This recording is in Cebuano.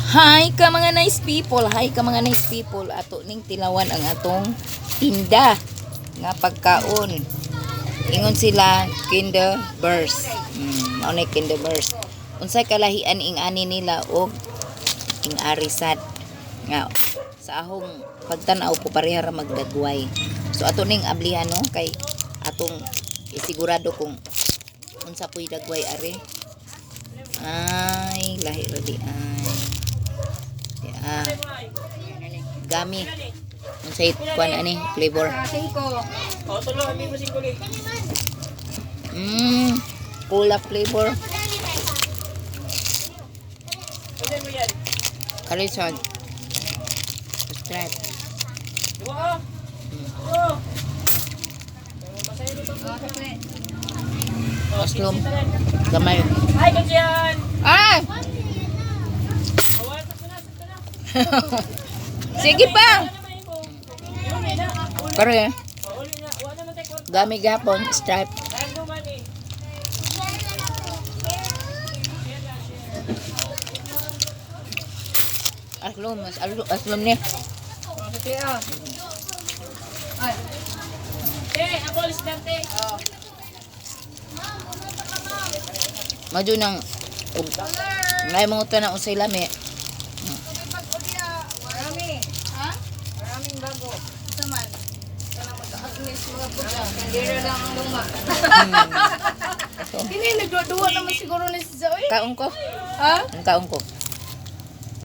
Hi ka mga nice people, hi ka mga nice people. Ato ning tilawan ang atong tinda nga pagkaon. Ingon sila Kinder Burst. Mao na Kinder Burst. Unsay kalahian ing ani nila og ing arisad nga sa ahong pagtan-aw ko pareha ra magdagway. So ato ning ablihan, no, kay atong isigurado kung unsa puy dagway ari. Ay, lahi ra di ay. Di ah. Gami. Unsay kuan ani flavor? Oh, tulo, hindi mo singkuli. Cola flavor. Pwede mo yan. Kalisod. Subscribe. Duwa, oh. Oh. Aslom. Gamay. Ay, kunsiyan! Ay! Oh, sakto na, sakto na. Sige pa! Ano mo? Uli na. Uli. Pero eh, Oh, uli na. Wala naman tayo kwarta. gami gapon, stripe. Dahil duman eh. Aslom, mas aslom ni. Eh, ako alis lang, te. Madyo nang ug ngay mga tanan unsay lami. Marami. Ha? Maraming bago. Isa man. Sana mag-agnes mga puga. Kandira lang ang luma. So, Hindi, nagduwa naman siguro ni si Zoe. kaon ko. Ha? Ang kaon ko.